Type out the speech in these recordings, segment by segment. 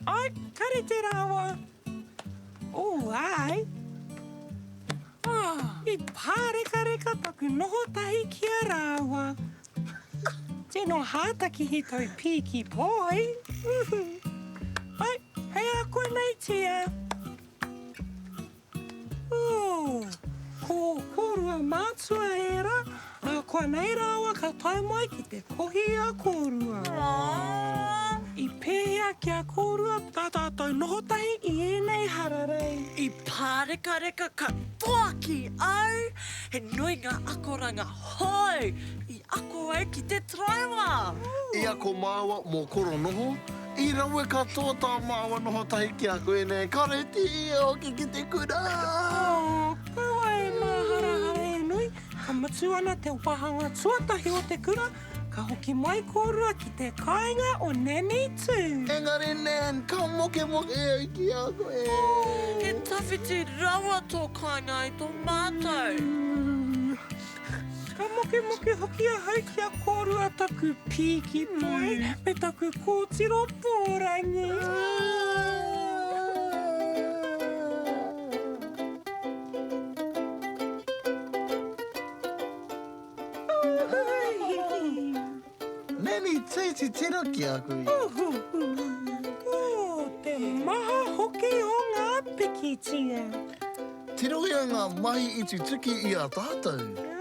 Ai, ka rite rāua. Oh, āe. Oh, i pārekareka taku noho tahi ki a rāua. Tino hātakihi tau pīki poi. Ai, hei a koe nei Tia. Ooh, ko kōrua mātua ērā, ā, koanei rāua ka tae mai ki te kohi i a kōrua. I pēhea ki a kōrua tā tātou noho tahi i ēnei hararei? I pārekareka katoa ki au, he nui ngā akoranga hou i ako au ki te taraiwa. I ako māua mō koro noho, i rawe katoa tā māua noho tahi ki a koe nei, ka reti ia hoki ki te kura! Oh, kaua e māharahara e nui, ka mutu ana te wāhanga tuatahi o te kura, ka hoki mai kōrua ki te kāinga o Nanny Tū. Engari Nan, ka mokemoke au ki a koe! He tawhiti rawa tō kāinga i tō mātou. Ka mokemoke hoki ahau ki a kōrua taku pīki poi me taku kōtiro pōrangi. Nanny tī titiro ki a koe. Oh, te maha hoki o ngā pikitia. Tirohia ngā mahi i tutuki i a tātou.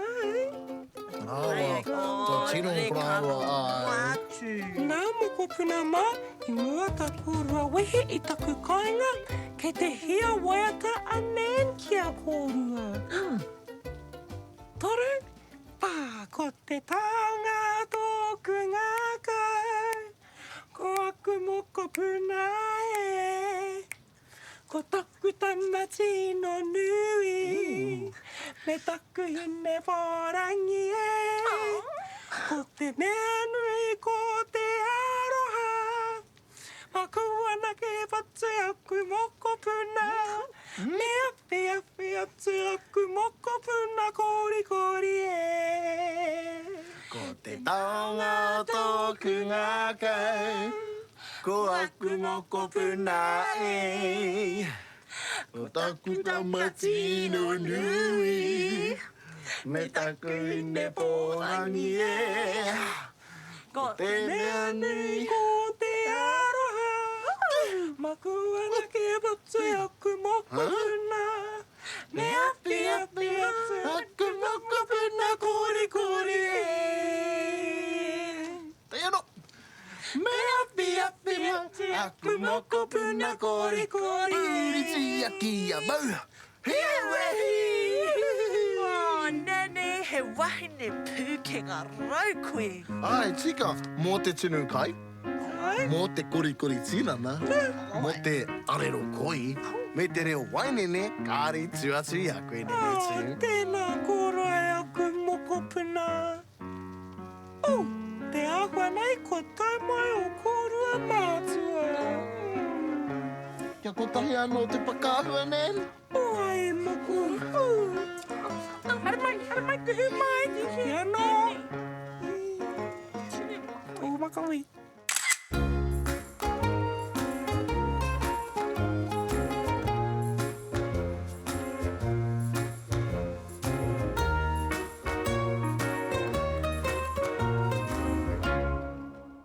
Rāua, tō tino parāoa, āe. Nā mokopuna mā, i mua tā kōrua wehe i taku kāinga, kei te hia waiata a Nan ki a kōrua. Toru, whā, ko te taonga tōku ngākau, ko aku mokopuna e. Ko taku tama tino nui, me taku hine whārangi e. Ko te mea nui ko te aroha, maku anake e whatu aku mokopuna. Me awhiawhi atu aku mokopuna korikori e. Ko te taonga o tōku ngākau. Ko aku mokopuna e. Ko taku tama tino nui. Me taku ine pōrangi e. Ko te mea nui. Ko te aroha. Maku anake patu aku mokopuna. Me awhiawhi atu aku mokopuna korikori e. Tēnā. Me awhiawhi atu aku mokopuna korikori. Puritia kia mau, he wehi! Oh Nanny, he wahine pūkenga rau koe. Āe, tika, mō te tunu kai, mō te korikori tinana, mō te arero koi, me te reo wainene, kāre i tū atu i a koe, Nanny Tū. Oh, tēnā kōrua e aku mokopuna. Oh, te āhua nei kua tae mai ō kōrua mātua. Kia kotahi anō te whakaahua, Nan. Oi, moko. Haere mai, haere mai, kuhu mai. Ki anō. Tō makawe.